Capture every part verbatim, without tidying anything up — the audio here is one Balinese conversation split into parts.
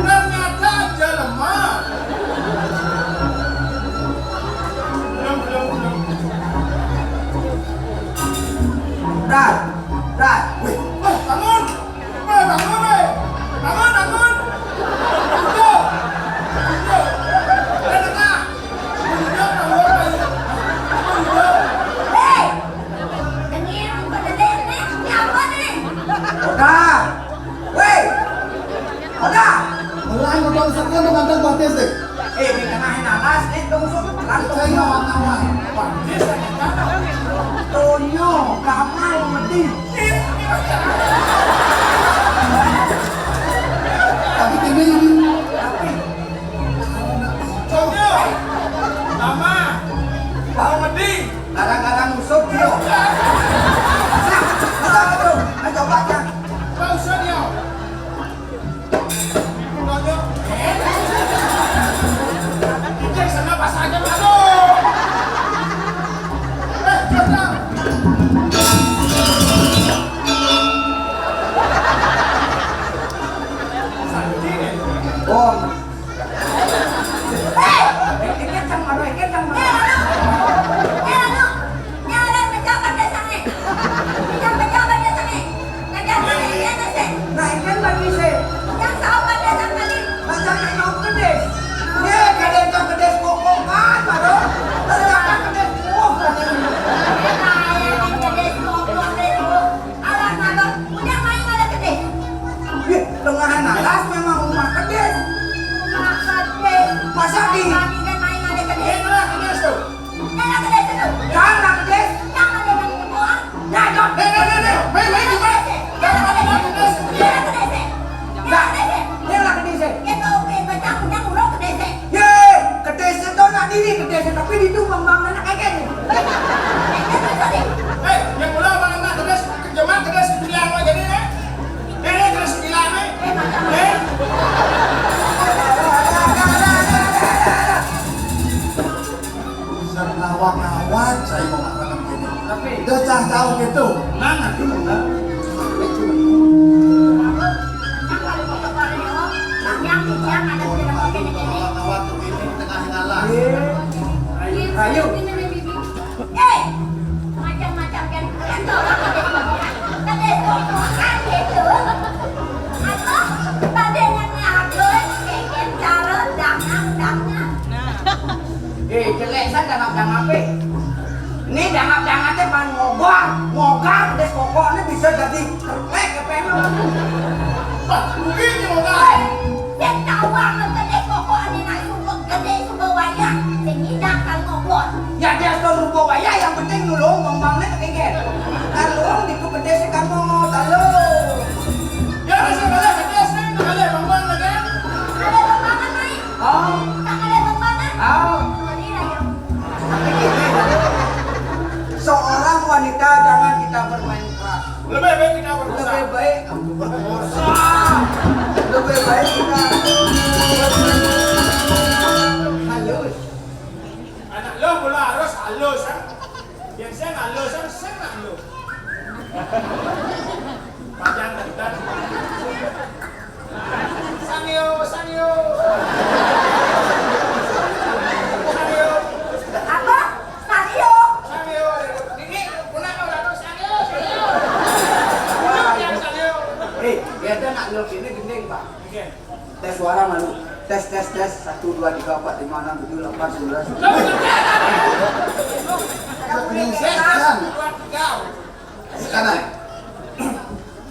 Ternyata jelema. Belum, belum, belum. Dar, dar. Wih, wih, bangun. Wih, bangun, wih. Bangun, bangun. Udah. Udah. Udah, Kak. Udah, bangun, wih. Udah. Hei! Oda! Woi! Oda! Melah nonton sekian tuh mantap batis deh. Eh, di tengah nalas, eh, dong sok. Percaya lawan-lawan. Batis, eh, Tonyo, gamal, medih. Tapi ini, tapi Tonyo, Mama, mau meding. Gara-gara musuh, Tio. Nah, betul, betul. Ayo, coba, Cang. Nggak usah, Tio. Tonyo. Ijek sana pas aja, aduh. Eh, Tonyo. Sakit, ya? Oh. Eh, kencang, Mano, kencang, Mano. Eh, anu. Eh, anu. Yang ada pejabat desa nih. Yang pejabat desa nih. Pejabat desa nih. Nah, ini kan bagi saya. Yang sahabat desa tadi. Nah, jangan kau kedes. Ye, kadang kau kedes kokokan, Mano. Ternyata kedes kokokan. Eh, kayak yang kedes kokokan, kedes kokokan. Alah, Mano. Udah main ada kedes. Ih, lengahan alas memang rumah kedes. Rumah kedes. Masa di Kami kan main ada kedes. Ini lah kedes tuh. Ini ada kedes tuh. Jangan lah kedes. Jangan ada yang buang. Ya, jangan. Nih, nih, nih, nih. Main, main, main. Jangan ada kedes. Jangan ada kedes. Jangan ada kedes. Ini lah kedes. Ya, tuh, eh, baca punya burung kedes. Ye, kedes itu nak diri kedes, tapi di itu bang-bang anak kayak gini. Eh, yang mula bang anak kedes, kejemak kedes bilang aja nih, eh. Nenek terus bilang, eh. Eh. Bisa ngawak-ngawak, saya mau mengatakan gini. Tapi udah cah jauh gitu. Mana tuh, kan? Yang paling pokok paling, oh, yang, yang, yang ada di dalam ini. Ngawak-ngawak tuh ini tengah ngalah. Iya. Ayo, ayo. Eh, macam-macam kan. Kan orang ada di mana? Ada di mana gitu. Apa? Tadi yang ngaku, bikin cara dangan-dangan. Eh, jelek san dangap-dangap, eh. Ini dangap-dangap teh pan ngogar, ngogar, des pokoknya bisa jadi kerlek, ya, pengen. Wah, mungkin ngogar. Hei, yang tahu apa kedes pokoknya nak suka kedes suka wayang. Sing ngidang kan ngobrol. Ya, dia suka rupa wayah, yang penting nulung, bang-bangnya ketinggian. Kan luang di kedes kamu, tahu. Ya, saya boleh kedes nih, boleh bang-bang, kan? Ada bang-bangan, Mai. Oh. Tak ada bang-bangan. Oh. Ini lah, ya. Seorang wanita jangan kita bermain keras. Lebih baik kita berdosa. Lebih baik berdosa. Lebih baik kita halus. Anak lo mula harus halus, ha? Biar saya halus, ha? Saya nak halus. Panjang bentar. Sangyo, sangyo. Sangyo. Apa? Sangyo. Sangyo. Ini, ini, pulang kau lalu sangyo, sangyo. Pulang yang sangyo. Eh, biar dia nak ngelok ini gending, Pak. Oke. Tes suara malu. Tes, tes, tes. Satu, dua, tiga, empat, lima, enam, tujuh, delapan, sembilan, sepuluh. Sekarang.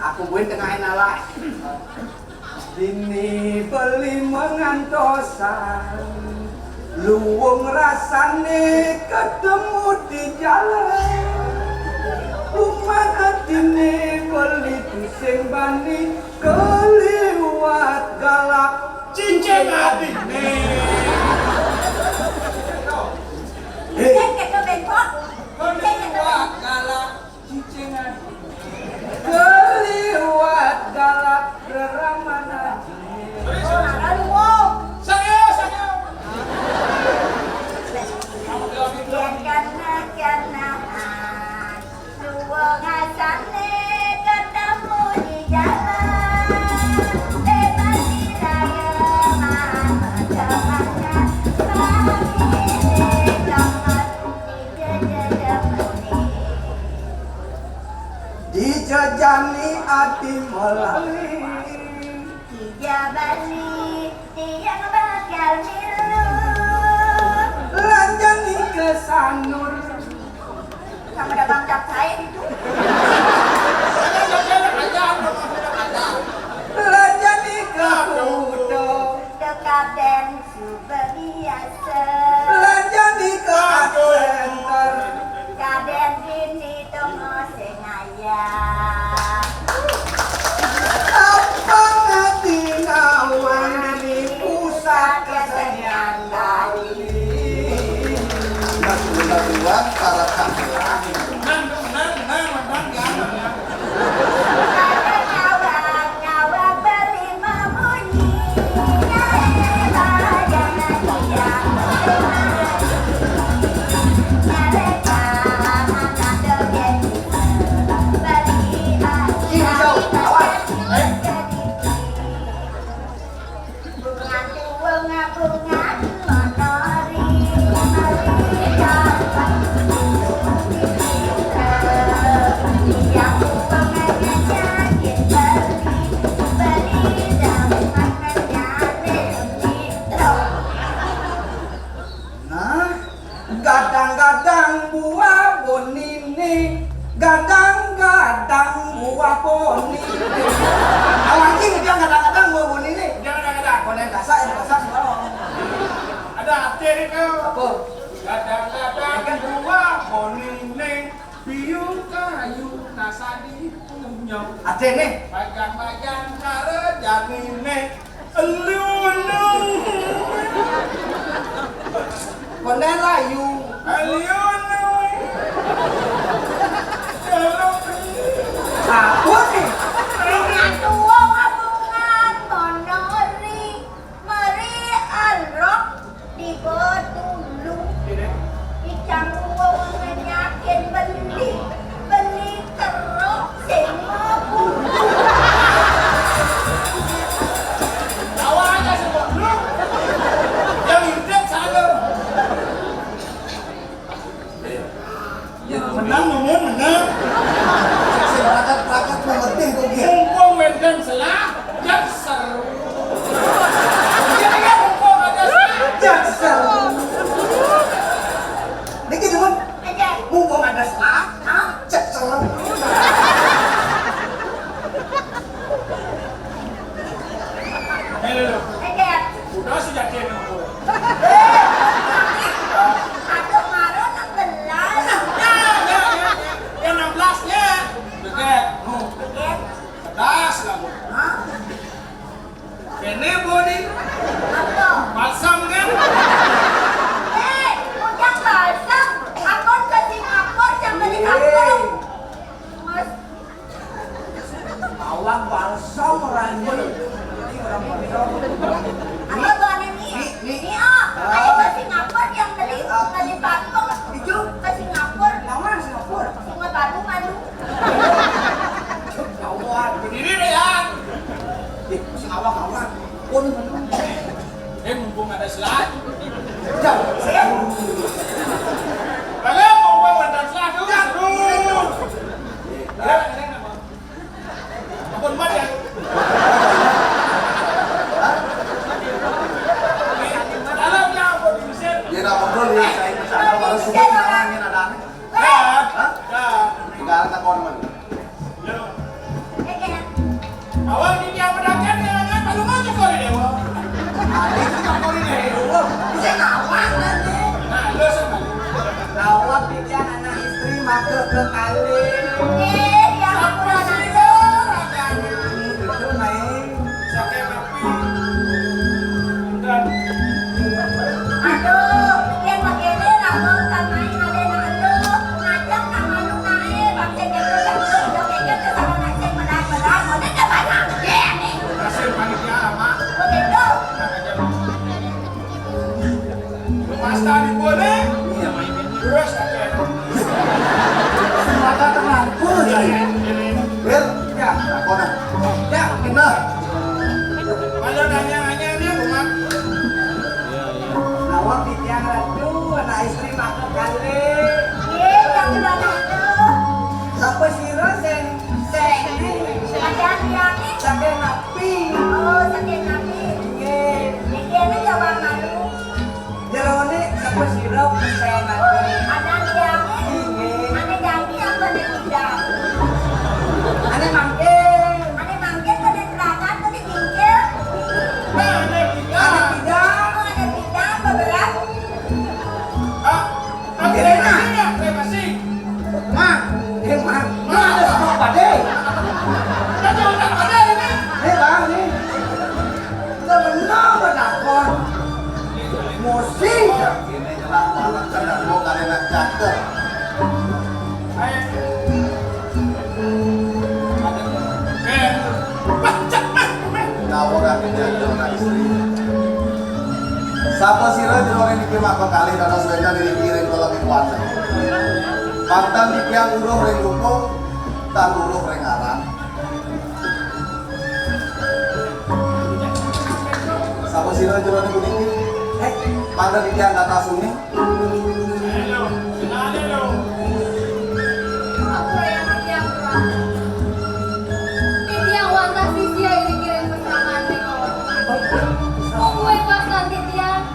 Aku buin tengah enak lah. Dini beli mengantosan, luwung rasane ketemu di jalan. Umat atine beli tusing bani keliwat galak cincin adine. Hei. Keliwat galak. Cicingan. Keliwat galak reraman aji. Aduh, wow. Serius, serius. Karena, karena, dua ngasan Ija jani ati melali. Ija bali tiang bakal milu. Lanjani ke Sanur. Sama ada Bang Cap Said itu. Lanjani ke Kuto. Dekat dan Suba biasa. Lanjani ke Art Center. Kadén dini tongos sing ayah. Apa ngerti nawang di pusat kesenian Bali? Nah, sebentar duluan, para tamu. Menang, menang, menang, menang, ya, menang. Ada nyawang, nyawang beli mamunyi. Nyale badan dia. Nyale badan dia. Beli aja. Bunga tuwung, bunga menari, menari dapat. Yang tuwung nyanyi beli, beli dapat nyanyi. Nah, gadang-gadang buah bonine, gadang-gadang buah bonine. Awang cing, dia gadang-gadang buah bonine. Dia gadang-gadang. Konen kasar, yang kasar suara. Ada arti ni kau. Apa? Gadang-gadang buah bonine, biu kayu nasa di punyau. Arti ni? Bajan-bajan kara janine. Liunung. Konden layu. Liunung. Apa ni? Aduh, hubungan monori. Meri alrok di Botulu. Icang uwung nyakin beli, beli kerok sing mabulu. Bawa aja si goblok. Yang intip sana. Menang, Mumun, menang. Sing rakat-rakat mengerti tuh, Gil. Mumpung wénten selah, jak seru. Iya, iya, mumpung ada selah. Jak seru. Niki demen. Mumpung ada selah, ah, cek seru. Hei, Lulu. Udah sih jadi mumpung. Aduh, kemarin enam belas. Ya, ya, ya, ya. Ya, enam belas nya. Deket. Nu. Deket. Pedas lah, Bu. Hah? Kene, Bu, nih. Apa? Balsam, kan? Eh, punya balsam. Akon ke Singapura, jangan di kampung. Mas. Awak balsam orang ini. Ini orang balsam. Apa, Bu, ane ni? Ni, ni. Ni, oh. Ah. Ayo ke Singapura, yang beli, ah, beli parfum. Itu? Ke Singapura. Nama Singapura? Sungai Batu, Madu. Awak. Berdiri deh, ya. Eh, masih awak, awak. Pun. Eh, mumpung ada slide. Jauh. Kalau mumpung ada slide, tuh, seru. Ya, ada nama. Ampun, Mat, ya. Dalam, ya, ampun, diusir. Ya, nggak apa-apa, ya. Saya, saya baru sebut namanya, ada aneh. Dah. Hah? Dah. Tinggal telepon, Man. Yo. Awal ni dia berangkat, dia berangkat, baru mau cakap dia, wah. Ada cakap kau ni, wah. Bisa kawan, nanti. Nah, lu sama. Awak pikiran anak istri, maka ke kali. Eh, dia siapa sih, kau? Itu main. Siapa yang main? Aduh, yang begini lah, mau kan main ada yang aduh, ngajak sama lu naik, pakai jago-jago, joget-joget, sama nasi berat-berat, udah gak banyak, ya, nih. Kasih panitia lama. Begitu. Pasta di boleh, terus aja. Mata tenang, terus aja. Tiang-tiangé. Saking napi? Oh, saking napi? Inggih. Niki anu jawab malu. Jeroné sapasira pesengan? Anak tiangé. Inggih. Ané ganti apa ané tidak? Ané mangkin. Ané mangkin, ané terakan, ané bingkil. Ané tidak. Ané tidak. Oh, ané tidak, beberat. Ah, tapi Rena. Rena sih. Mang, eh, Mang, lu ada sama Pade? Ada sama Pade ini. Eh, Bang, nih. Udah benar, udah dakon. Musik. Ini jelas banget, kadang gua kali nak catet. Tahu kan, dia ada anak istri. Sapasira jeroné niki maka kalih dados wénten ring ngiring kala ing kuasa. Pantang titiang uruh ring rupa, tan uruh ring aran. Sapasira jeroné puniki? Eh, mangda titiang gatas uning. Ampura, Yang Hyang Prabu. Titiang wantah sisia iring-iring pasaman ring kawéntenan. Mungguing wastan titiang,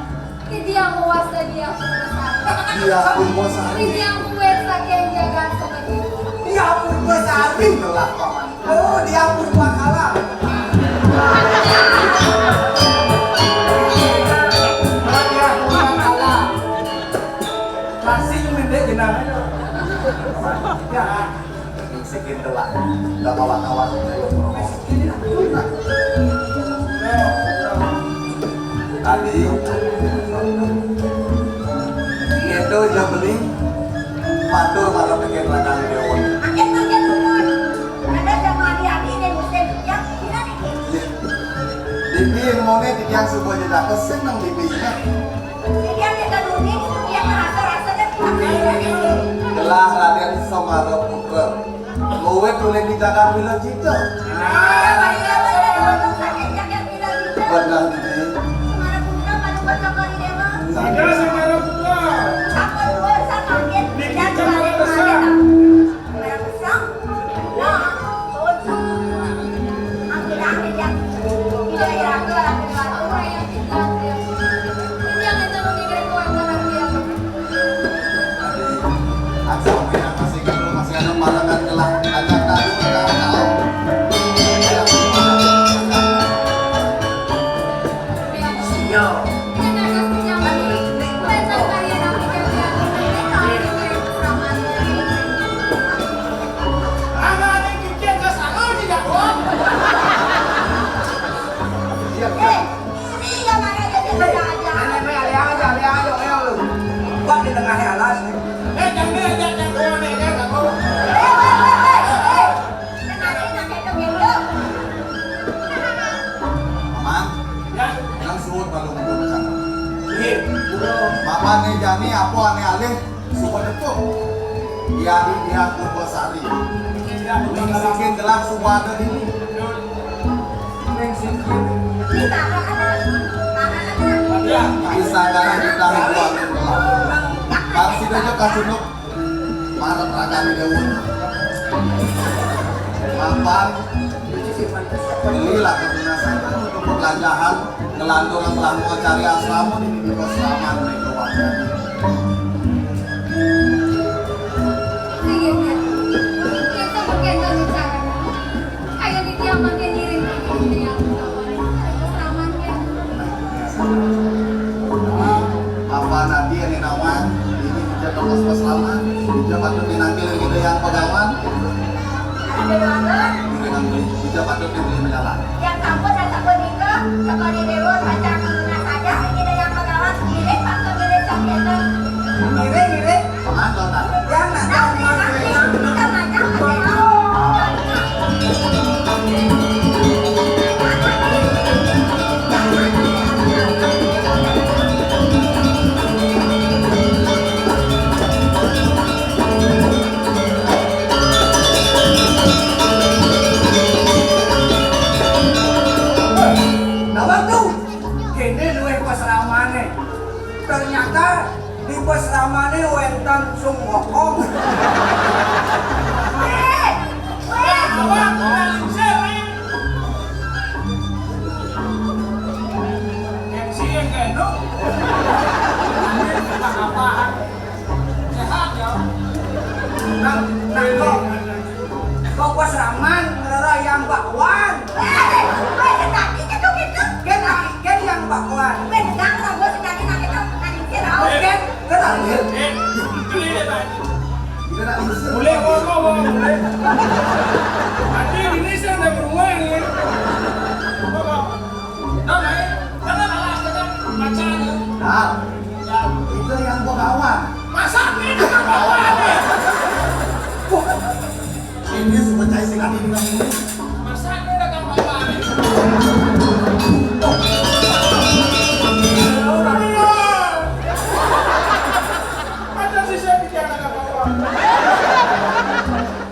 titiang mawasta Diah Purbasari. Diah Purbasari. Titiang mungguing saking jagat Sukadéwa. Diah Purbasari. Telah, Paman. Oh, Diah Purbakala. Oh, Diah Purbakala. Kasih mendek jenang. Ya. Sikin telah. Udah kawan-kawan. Tadi itu aja beli matur malah bikin lagi dewa. Makin, makin umur. Ada sama adik-adik ini musim hujan, gimana nih? Bibi yang mau nih, yang suka aja dapet seneng bibinya. Jadi yang kita duni, yang merasa-rasa dan kita Telah Raden Semara Putra. Luwih tulis di Jagat Wilajita. Benar, Bibi. Semara Putra, Paduka Cokor Dewa. Saja Semara Putra. Sampun luwih, sampun. Niki Cokor Dewa. Ini nggak marah aja, dia aja. Ayo, ayo, ayo, ayo, ayo, lu. Buat di tengahnya alas, nih. Eh, jangan, jangan, jangan, jangan, jangan, jangan. Eh, eh, eh, eh, eh. Tenang, tenang, tenang, tenang. Paman, ya. Yang suwun malu. Iya, bro. Paman nih jani, apa ané alih? Suba tepuk. Diari Diah Purbasari. Ning sikin gelah suba ada dini. Ning sikin. Bisa karena kita buat. Pasti aja kasih nuk. Marah rakan dewa. Mapan. Inilah ketunasan untuk pelajahan. Ngelantur selama cari asrama di, di asrama mereka warga. Inggih, Pak. Kita mungkin berbicara. Ayo, di tiang makin ngiring. Asrama, ya. Apa nanti yang nawang? Ini kita terus asrama. Kita patut dinanti lagi yang pegawan. Ada doangan? Kita patut diberi menyalah. Yang sampun, yang sampun itu, seperti dewa, baca kemuna saja, ini yang pegawan, ini patut, ini yang biasa. Ini, ini. Pengantar, kan? Yang nak, yang nak, yang nak, yang nak. Nah, waktu kéné luwih pasramané. Ternyata di pasramané wénten sung wokong. Wéh, wéh, wéh, wéh. Pasraman, ngrara yang bakwan. Eh, eh, sing tadi gitu-gitu. Kén, kén yang bakwan. Benar, lah, gua sing tadi nanya tuh, nanya sih, tau. Kén, kén. Boleh ngomong, ngomong, boleh. Tadi ini saya udah beruang, ya. Nah, itu yang gua bawa. Masa ini yang bawa? Ini semua cai silat ini. Masa ini udah gampang banget? Ada sih saya bicara gampang.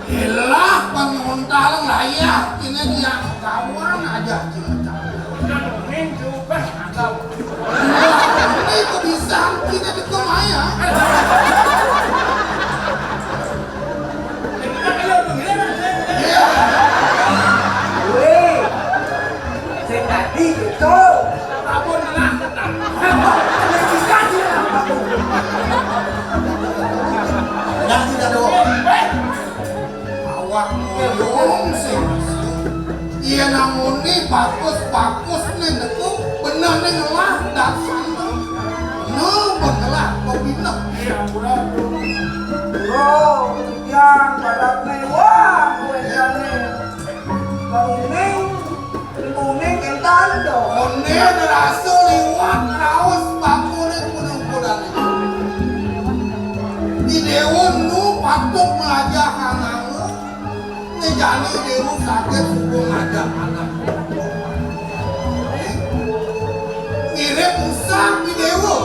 Ilah, penguntal layah, ini dia kawan aja. Ini tuh bisa, kita di kemaya. Weh, sing tadi gitu. Ampun lah. Bisa dia. Yang tidak ada. Awak ngoyong sih. Iya, namuni bagus-bagus nih, niku bener nih ngelah dasar. No, benelah kok pindah. Iya, pura. Bro, yang barat nih, wah, gue nih. Bang Uning, Bang Uning, entan dong. Uning ngerasa liwat, raos, bakune kuning kuda nih. Di Dewa nu patut melajah kanange. Né jani Déwa saged suba ngajak anak. Mirip usah di Déwa,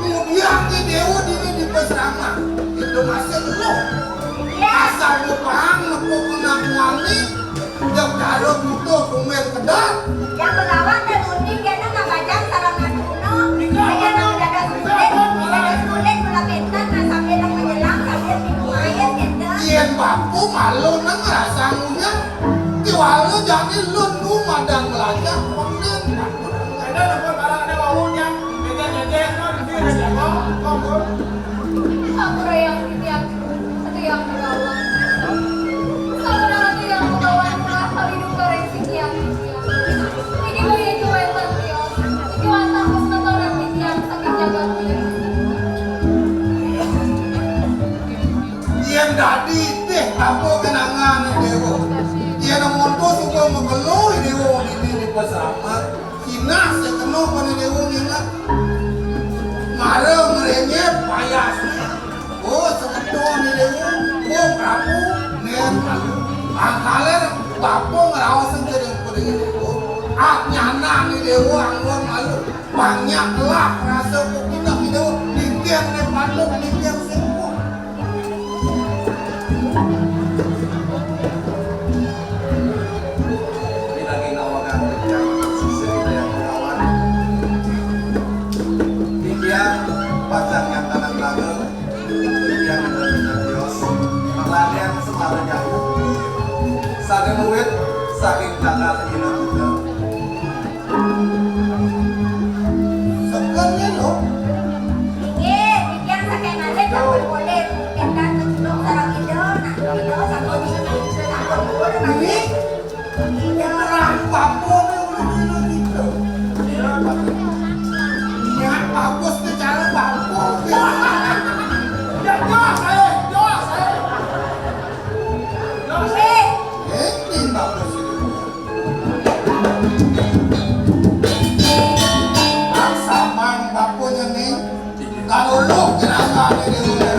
kemudian di Déwa dini di pesrama. Itu masih eluh. Asal bepang nepuk kena kuali, jam daro butuh kumen kedat. Yang begawan dan uning kena ngabajang sarana kuno. Aja nang dados kulit, dados kulit mula pinten, nah sambil nang menyelang, sambil minum air, gitu. Yén bapa malu nang ngrasa ngunyah, kéwala jani lu nu madan melajah, konden. Ada nang barang ada wawunya, beda-beda, nang dia ada jago, kompor. Ampura yang titiang, titiang begawan. Sampurasun titiang begawan, murah kami duka resi tiang, titiang. Niki kaya juwetan tios, niki wantah pus ketoran titiang saking jagat tiang. Yén dadi tih apa kenangan Déwa? Yén monto suka mekelu Déwa dini di pesraman. Sinah sing kena pada Déwa nginget. Mara ngrenyep payasné. Oh, semeton Déwa. Oh, Prabu, nén malu. Angkaler bapa ngraos sing jadi pada Déwa. Ah, nyanan Déwa anggon malu. Banyak lah rasa kok kita Déwa. Dikir né patuk, dikir sing Ini lagi nawakan yang sisi yang kawan. Titiang pacang yang tanang laga, titiang yang tanang kios, perlatian semaranya. Saking murid, saking kakak ina kita. Sebenarnya loh. Inggih, titiang saking malih sampun polih. Kénten kecundung sareng Ida, nah, Ida sampun, sampun pun malih. Ida. Perang bapa nih udah gila gitu. Niat bagus nih cara bapa. Ya, ya, saya, ya, saya. Ya, saya. Eh, ini bagus ini. Samang bapa nyeni, kalau lu kenapa ada di rumah?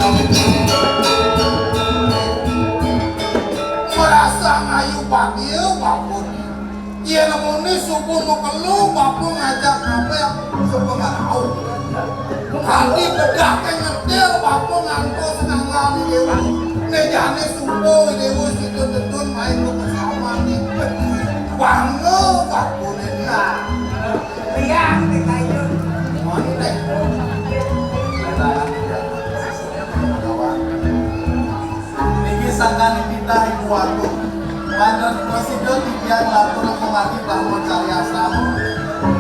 Merasa ngayu bahagia bapa. Iya nemuni subuh mau kelu, bapa ngajak apa yang subuh nggak tahu. Ati bedah ke ngetil, bapa ngantos nangani Déwa. Né jani suba Déwa situ-tetun main ke pesawat nih. Bangga bapané. Nah, riang nih kayu. Mantap. Niki sangkaning titah Ibu Agung. Manten prasida titiang latur kemati bahwa cari asrama.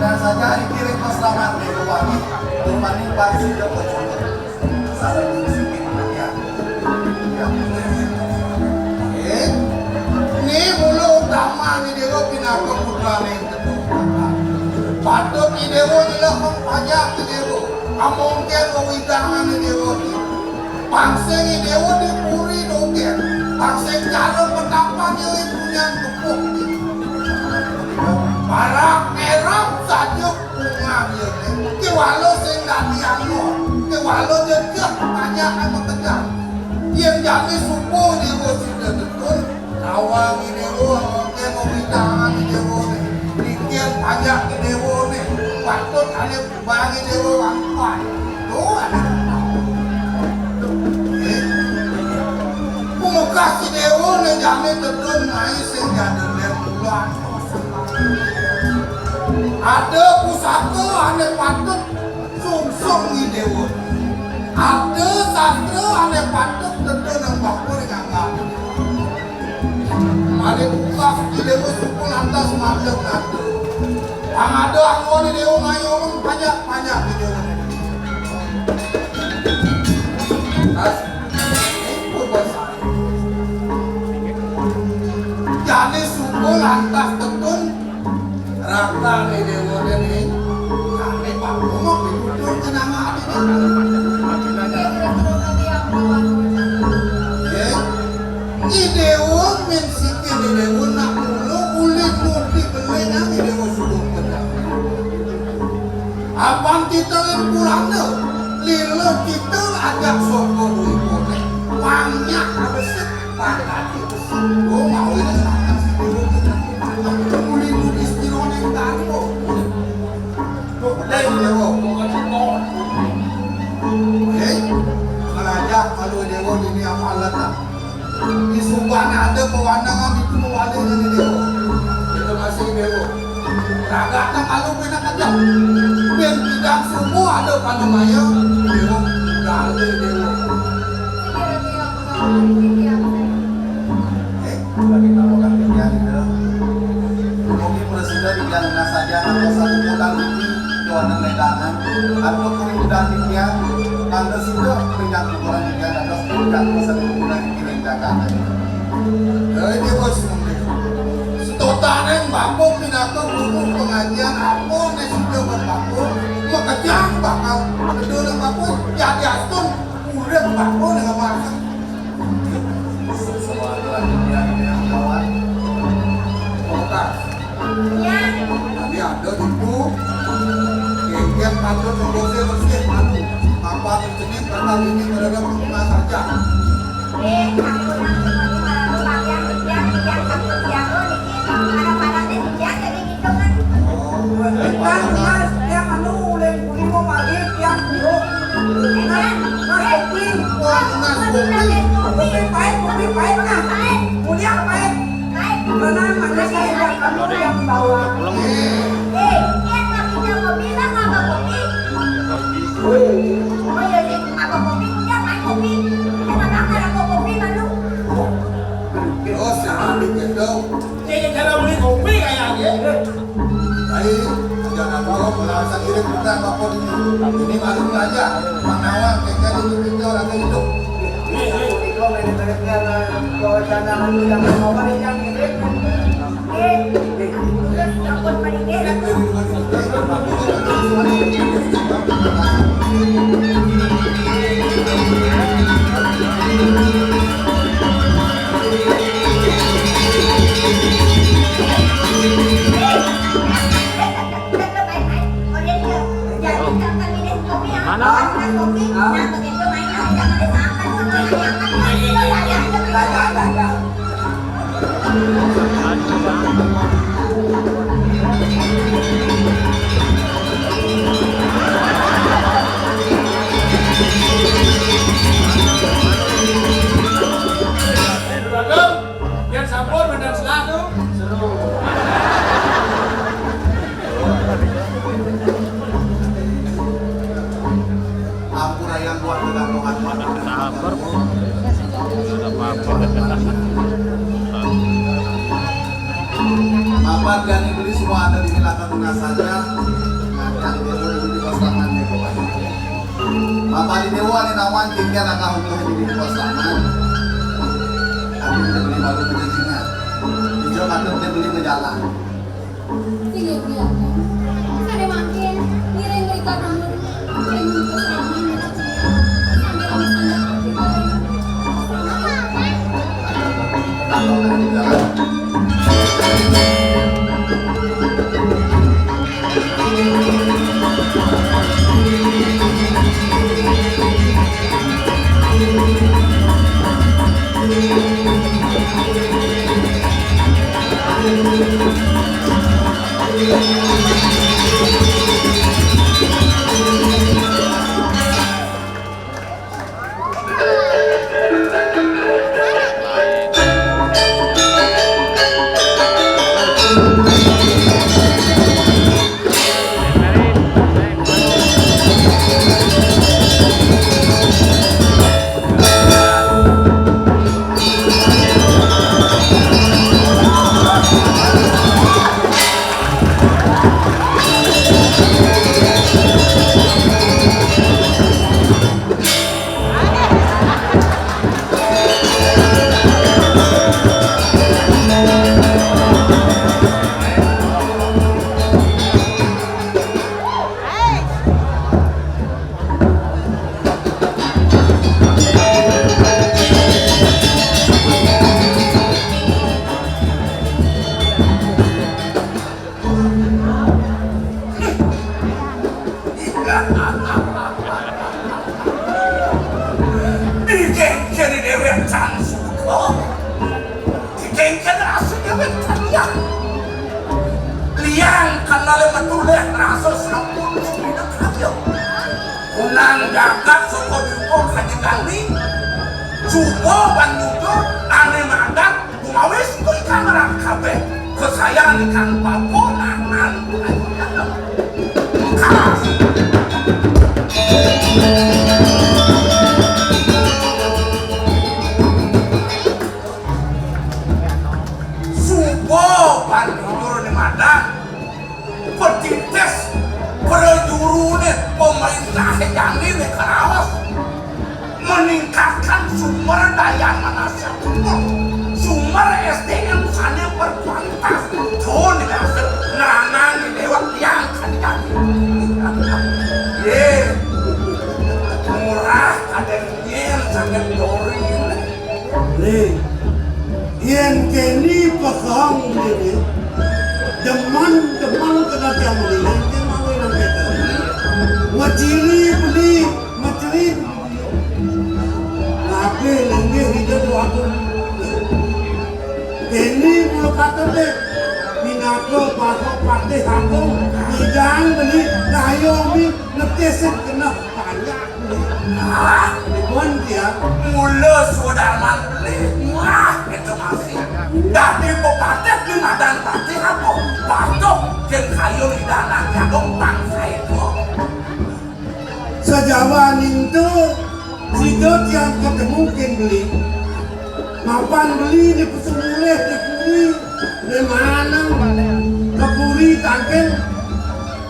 Dan saja hari kiring pasraman Déwa Wangi. Tumani parsida pacunduk. Salah siji ya. Ya. Eh, Patut i déwa nyelehang pajak i déwa. Amongkén wewidangan i déwa. Pang sing i déwa di puri dogén. Pang sing cara petapan ia punyan kepuh. Parak ngerap saja pungan ia. Kéwala sing dadi anggon. Kéwala jejeh pajak makejang. Yén jani suba déwa sida tetun, Awang i déwa, oké, mau widangan i déwa né. Bikin pajak i déwa né. Patut ané bang i déwa wangkuan. Tuh, ané. Eh. Kumekas i déwa né jani tetun mai sing jadé lem bulan. Ada pusaka ané patut sungsung i déwa. Ada sastra ané patut tetun nang bakul nganggap. Malih buka di déwa suku lantas mandeg nada. Pang ada anggon di déwa ngayunang pajak-pajak di déwa. Tas, ikut basa. Jani suku lantas tetun rata di déwa dene. Jani Pak Gumuk ditutur kenanga ati. Nggih. I déwa min sikil i déwa nak mula ulih nudi beli nang i déwa sulung pedang. Apan titel purana, lila titel ajak soko dui konek. Wanyak abesik, pangkati besik. Oh, mau ini sangat setiru dengan ulih nudi setiru neng tadi, oh. Tuh, pedang i déwa. Eh, ngelajah malu déwa dini apa letak. Di subané ada pewandangan itu mewali dari déwa. Itu masih déwa. Ragata kalau pina kejam. Ben tidak semua ada panemaya déwa. Dari déwa. Eh, bagi tamu kan dia gitu. Mungkin presiden yang saja atau satu kota lebih Johan Medangan, atau kuring udah dia, tanda sudah pindah kuburan dia, atau pindah masa kuburan. Hei, déwa sumending. Setotaning bapa pinaka guru pengajian apa né sida berlaku, makejang bakal kedua bapa jadi astun urip bapa dengan masak. Suara dia yang kawan. Kota. Tadi ada itu. Kengkeng patut bersih bersih malu. Apa terjenis bakal ini berada pengguna saja. Oh, sama dikit dong. Ini cara beli kopi kayaknya. Ayo, jangan bawa perasaan diri kita bapak ini. Ini malu aja. Manawa kita itu kita orang hidup. Ini, ini, ini, ini, ini, ini, ini, ini, ini, ini, Mana? Juragan, yén sampun mendang selah tuh. Seru. Ampun ayang kuat dengan Tuhan. Sabar, Bu. Sudah apa-apa. Mapan gani beli semua ada di hilangkan tunas saja. Nah, yang dia boleh beli pasangan ya, Bapak. Mapan di déwa ni nawan tinggal anak hukum di beli pasangan. Tapi dia beli baru berjanjinya. Dia kata dia beli berjalan. Inggih, Biang. Sané mangkin, ngiring mrika dulur. Ring bungkus ramuan, sambil amis-amis. Dikéngkéni déwék can suka. Dikéngkéni rasa déwék can liang. Liang kenalé metu léh rasa sampun suwida kaya. Unang jagat saka dipa kajegang ni. Suba ban nyuda ané madan Kumawis kuwi kameran kabeh, kesayan ikan paponan. Kas. Suba ban jujur ni madan. Petitis prajuruné pemerintah jani né karaos meningkatkan sumber daya manusia puput, sumber S D M sané berkualitas. Tuh, dimaksud nerangan di déwék yang kan jani. Yé, murah kadén nyén saking dori. Lé, yén kéné pekehang diri, demen-demen kena tiang beli, yén kéné mawi nang kéto. Ngecili beli, ngecili beli. Napi linggih ida dua puluh. Kéné mula kata dé, pinaka basa patih agung, ngidang beli, ngayomi, ngetis kena panjak. Ah, dipun dia. Mula sudarman beli. Wah, itu masih. Dadi pepatih di madan patih apa? Patuh kin kayu lidanan jagung bangsa itu. Sajawan itu, sida tiang ketemu kin beli. Mapan beli di pesu mulih di puri, di maneng ke puri tangkil.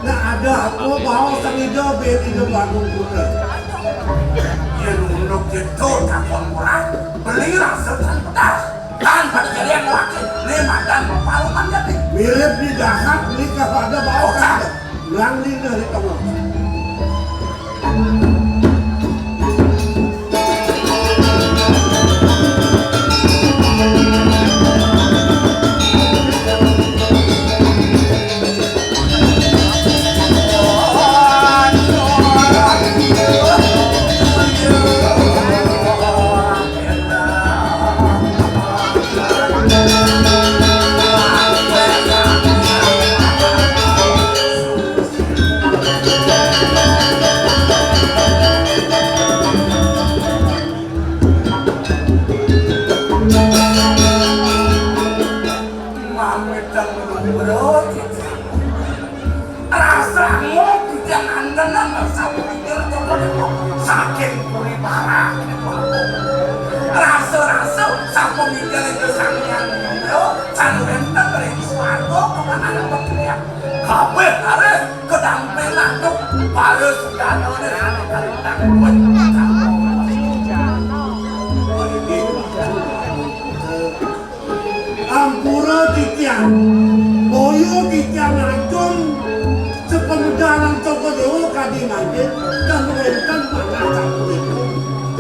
Nak ada apa bawa sang ida ben ida bangun putra. Yén unduk gitu takon murah, beli rasa kan pedas. Kan pada jadian laki, ni madan paruman jadi. Mirip di dahat, beli kepada bawa kan. Bilang di dari kamu. Mamitang lumrah. Rasa ngopi jangan tenang, rasa pikir coba itu saking puri parah. Rasa-rasa sapa mikir itu sangian lumrah, sanu enten ring swarga kemana ada berteriak. Kabeh arep kedampenan tuh, para sudana kalintang buat. Ampura titiang, boyo titiang. Mangkin ten wénten manah sapunika.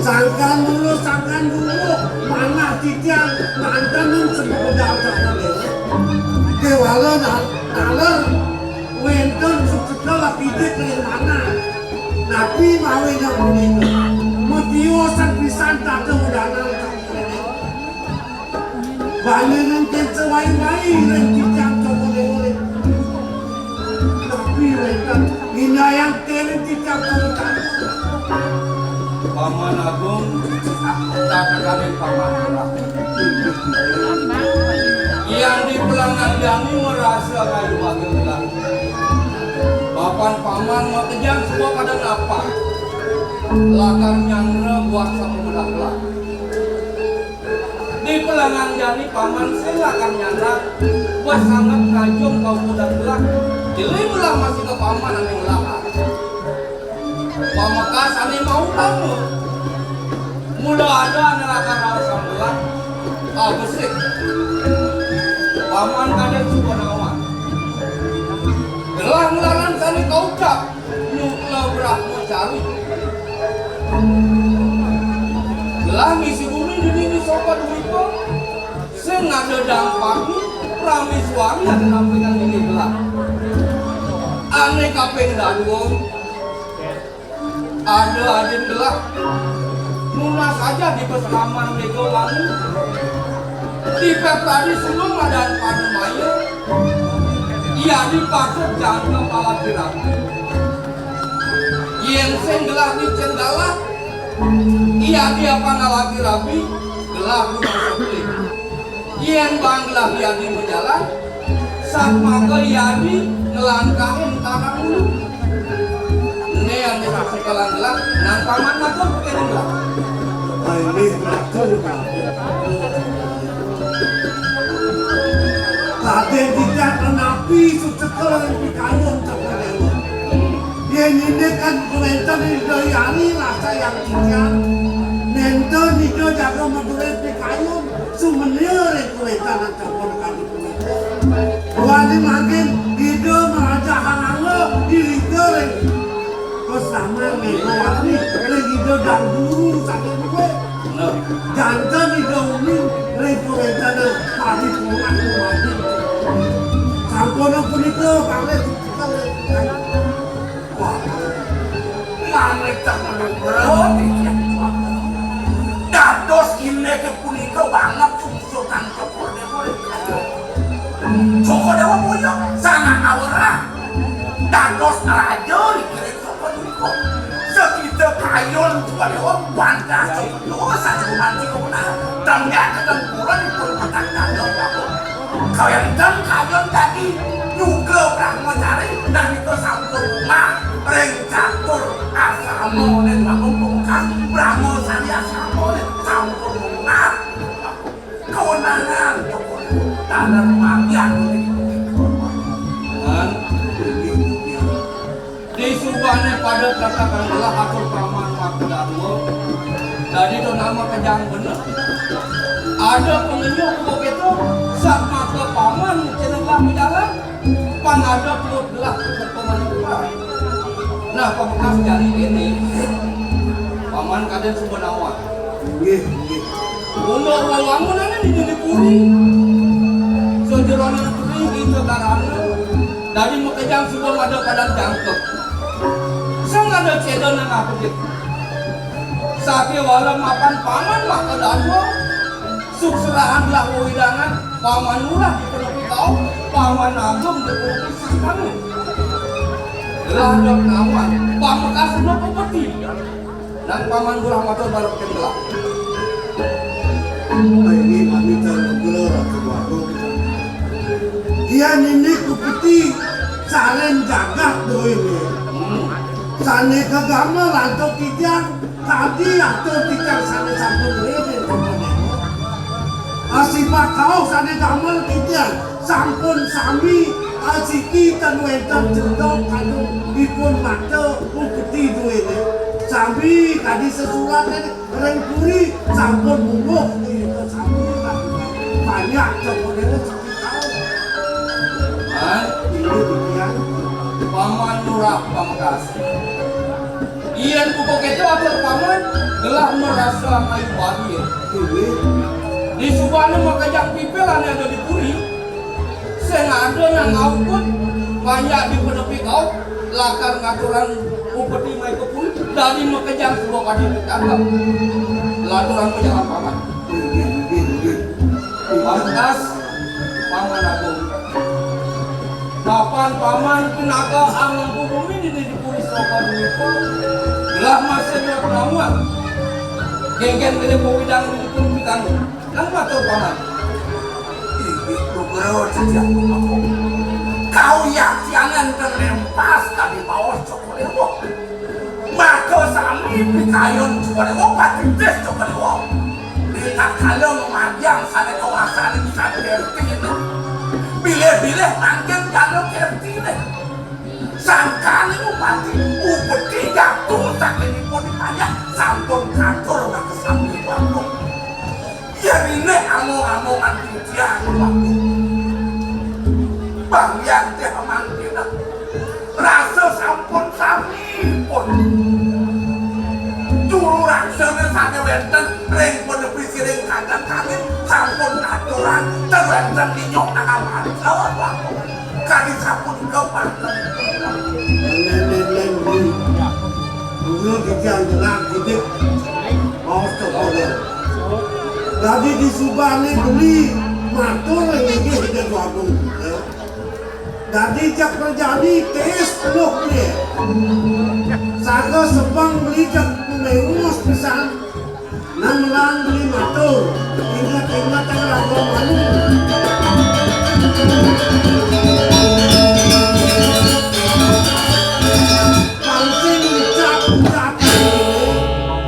Sangkan dulu, sangkan dulu, manah titiang manten sing budal sapunika. Kéwala na-, taler wénten sukseta lapidik ring manah. Napi mawinan punika? Matiosan pisan tata udanan sapunika. Bani ring kéto wai-wai ring titiang sapunika. Napi wénten indayang ring titiang sapunika? Paman Agung, tatakalih Paman Lurah. Yan di Pelangan Jani marasa kayuwaga gelah. Mapan Paman makejang suba pada napak. Lakar nyandra buat sapamedah gelah. Di Pelangan Jani Paman sing lakar nyandra, buat sanget ngajum kaukudan gelah. Jeli melah masih ka Paman ané ngelah. Pamekas ané mau tama. Mula ada ané lakar raos sambelan, abesik. Paman kadén suba nawang. Gelah nglaran sané kaucap, nyukla Brahmacari. Gelah ngisi bumi dini Nisoka Dwipa, sing ada dampakné, Praméswari ada nampingang dini gelah. Ané kaping dadua, ada adin gelah. Nunas saja di peselaman Mega Wangi. Di Pepradi Sulung ada Padmaya. Iya di patut jangka palaki rabi. Yén sing gelah di Cendala, iya di apa ngalaki rabi, gelah di Masukli. Yén bang gelah yadi majalan, satmaka yadi nglangkahin tanah dulu. Né ané suksekalang gelah, nang Paman matur kéné gelah. Inggih, matur. Kadén titiang napi suksekalang pikayun Cokor Déwa. Yén indik kan kawentenan Ida Hyang Rasa Hyang Titiang, nénten Ida jaga madué pikayun, sumenia ring kawentenan campur kadi punika. Duaning mangkin Ida marajahang angga irika ring pasaman Megawati ring Ida Dang Guru sané duwé. Janten Ida uning ring kawentenan paripurna duaning. Sampun punika pamit. Wah, mangriksa manugra titiang. Dados indiké punika banget sungsutan Cokor Déwa ring Cokor Déwa boya sanak awerah. Dados raja ring Cokor Déwa. Sakita kayun Cokor Déwa bantah Cokor Déwa sané gumanti kawenang. Tembak kadang pura dipun petang dados, Bapak. Kawénten kayun dadi nyugra Brahmacari, dan nika sampun mah ring catur asrama ning Agung Pungkas, Brahma Sari asrama ning sampun mah kawenangan taler magian. Disubané pada tatakan gelah atur Paman maka dadua. Dadi to nama kejang bener. Ada pengenyuh buka kéto, sat mata Paman cenegah majalan, pan ada perut gelah ke Paman. Nah, pamekas jani kéné, Paman kadén suba nawang. Nggih, nggih. Unduk wewangunané di dini puri. Sajeroning puri kita karana dadi makejang suba mada kadang jangkep. Sang ada ceda nang apa gé. Sakéwala mapan Paman maka dadua. Sukserahan gelah wewidangan, Paman Lurah dipenepi kauh, Paman Agung dipenepi sangkana. Gelah dok nawang, pamekas dok pepeti. Nang Paman Lurah matur barep kén gelah. Inggih, mamitan nugra Ratu Agung. Yén indik pepeti sareng jagat duéné. Hmm. Sané kagamel antuk titiang, kadi atur titiang sané sampun riin ring Cokor Déwa. Asipat kauh sané gamel titiang. Sampun sami asiki tan wénten cendok kadu ipun mata upeti duéné. Sami kadi sesurat ring puri sampun mungguh nika sami kadu banyak Cokor Déwa siki kauh. Hah? Inggih titiang. Paman Lurah Pamekasi. Yén buka kéto atur paman, gelah marasa mayu bali. Disubané makejang pipil ané ada di puri, sing ada nang ngaukut, manjak di penepi kauh, lakar ngaturang upeti mai ka puri, dadi makejang suba padi ditangkep. Lanturang pejalan paman. Pantes, Paman Agung. Kapan Paman Pinaka Amangku Bumi di, di Puri Soka Dwipa, gelah masih dua penawar. Genggen gede pawidang di pun pitang. Nang matur Paman. Ibu guru sejak aku. Kau yakianan terlempas tadi bawa cokol. Maka sami pikayun Cokor Déwa, patitis Cokor Déwa. Ritatkala ngamargiang sané kawasané Sang Kerti. Bilih-bilih mangkin jana Kertiné. Sangkané upati, upeti jatuh saking ipun panjang sampun katur makasami waktu. Yén iné among-amongan titiang waktu. Bang Yanti mangkin. Rasa sampun sami pun. Juru raksané sané wénten ring penepi siring kandang kangin sampun ngaturang ten wénten inyong amarga. Kadi sapunika mangkin. Lén, lén, lén, lén. Dulu titiang jenak didik. Maos kepada. Dadi disubané beli matur ring inggih Ida Dwagung. Dadi jak prajani tiis peluh beli. Saga sebeng beli jak pemewus pisan. Namelan beli matur. Ingat-ingat raga malu. Pangsing ucap-ucap ini,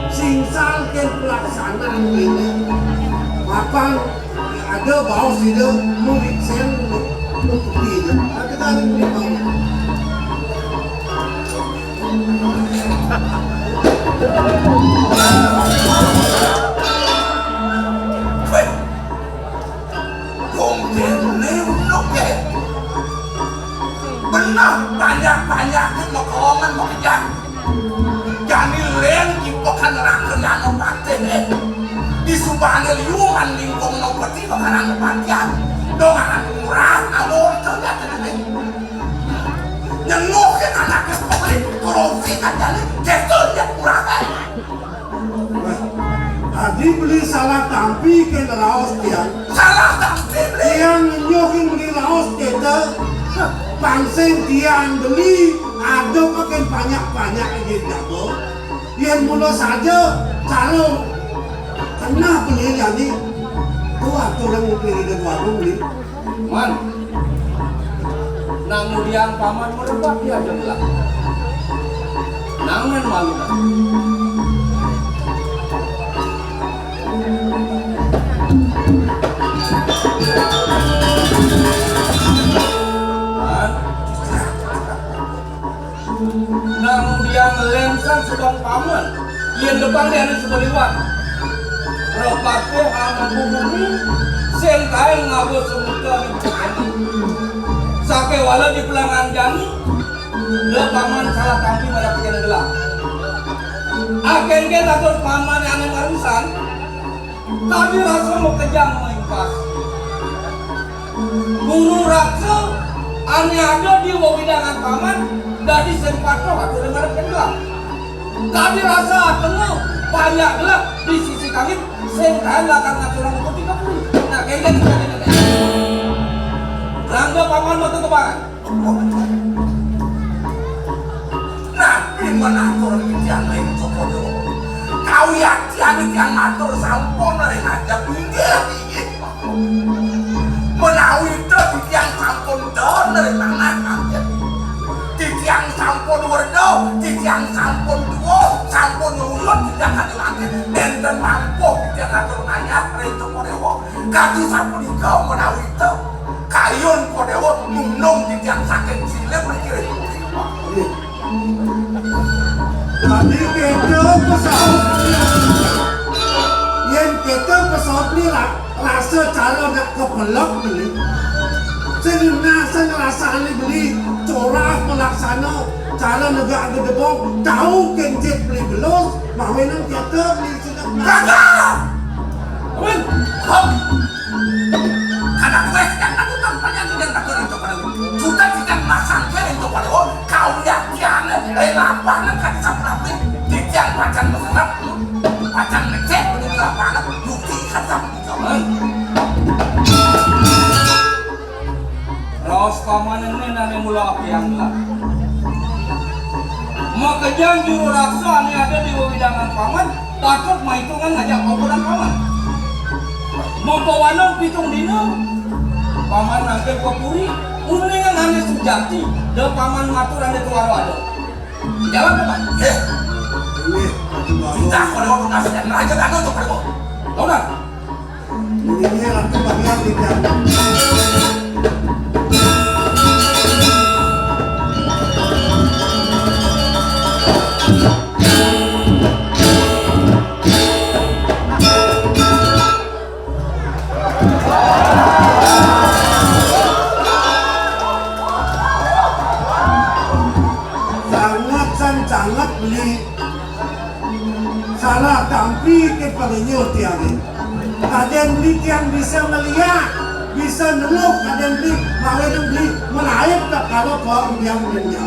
singsal kén pelaksanaan ini. Mapan ada baos ida murid sen, murid ida. Ada tadi murid baos. Wéh. Wong déné unduk ya. Beneh banyak-banyaké makawangan makejang. Jani lén kipekan rakenana patih, eh. Disubané liungan lingkung nopeti makarang patian. Dongan murah amor kerja tenan. Nyenguhin anak sekolah, korupsi kan jani, gestur ya murah, eh. Wah, adi beli salah tampi kén raos tiang. Salah tampi beli. Tiang ngenyuhin beli raos kéto. Pangsing tiang beli ada kén banyak-banyak ijin jago. Yén mula saja cara keneh beli jani. Tuh aturang beli di warung beli. Man. Nang ngudiang paman merebak dia aja gelak. Nang men malu dah. Man. Nang ngudiang lensan sebang paman, yén depang dé anu sebeliwat. Repate anak bumi, sing kaé ngaba semuka di bumi. Sakéwala di pelangan jani, da paman salah tampi marapikan gelah. Akén-kén atur paman ané marusan, Tadi rasa makejang maimpas. Guru raksa ané ada di wewidangan paman dadi sing patuh atur marep kendang. Tadi rasa atenga panjak gelap di sisi kangin sing kaén lakar ngaturang putih kapuri. Nah, kaya gitu. Rangga paman metu kebangan. Napi menatur titiang ring Cokor Déwa? Kawiyaktian titiang matur sampun ring ajeng inggih, inggih. Menawi ta titiang sampun don ring tanah kanjeng. Titiang sampun werda, titiang sampun tua, sampun ngulun titiang kanjeng. Nénten mampu titiang atur ngayah ring Cokor Déwa. Kadi sapunika menawi ta kayun Kodewa nunung titiang saking silih mriki ring. Dadi kéto pesaut. Yén kéto pesaut ni ra-, rasa cara nak kepelek ni. Sing ngenah, sing Rasané beli corak pelaksana cara negak gedebong, tau kencit beli belus, mawinan kita beli sedek. Kagak! Amin. Hop. Karena gue sedang takut, tampaknya tidak takut untuk pada gue. Sudah tidak masang ke untuk pada gue. Kau yakin, eh, lapangan kan sampai di tiang pacan berserap, pacan ngecek di lapangan, bukti kan sampai di jalan. Raos paman ené nané mula apian lah. Makejang juru raksa ané ada di wewidangan paman, patut maitungan ngajak pampuran paman. Mapawanung pitung dina, paman nangkil ka puri, uningan ané sujati, da paman matur ané tuara ada. Jawab, paman. Yé. Ini, Pak Bawa. Kita kalau mau ngasih raja kan untuk perlu. Lawan. Ini ratu bagian di dalam. Sangat san sangat beli. Salah tampi ké pangényuh tiangé. Kadén beli tiang bisa ngeliat, bisa neluk, kadén beli mawinan beli malaib tak kalau kok tiang beli.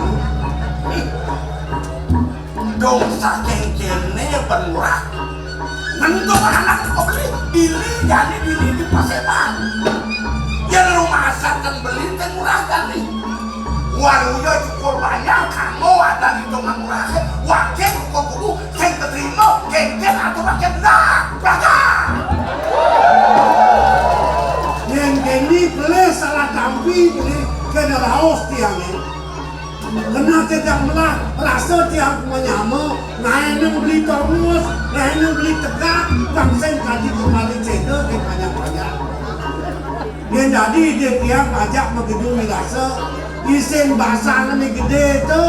Dong saking kéné pengurah. Nentu anak kok beli, beli jani beli di paseban. Yén lu masakan beli téh murah kali. Waluya cukur bayar, kamu ada di tukang murah, wakil kuku-kuku, sing keterima, kéngkén atau pakai benar, belakang. Yén kéné pelih salah tampi, pelih kena raos tiangé. Kena cedang melah, rasa tiang menyama, ngaénang beli tongus, ngaénang beli tegak, bangsen kaji kembali cedera, ke banyak-banyak. Yén dadi dia tiang pajak magedu mirasa, isin basang ni gedé tu.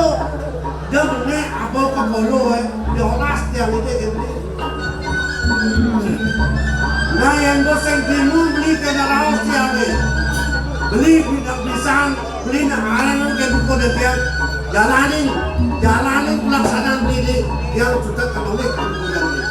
Dia menék apa ka polo, eh. Dia olas tiang gedé gedé. Nah, yang dosen timu beli kena raos tiang ni. Beli pindah pisang, beli nak aran ke buku dia tiang. Jalanin, jalanin pelaksanaan beli ni. Yang sudah kena oleh kemudian ni.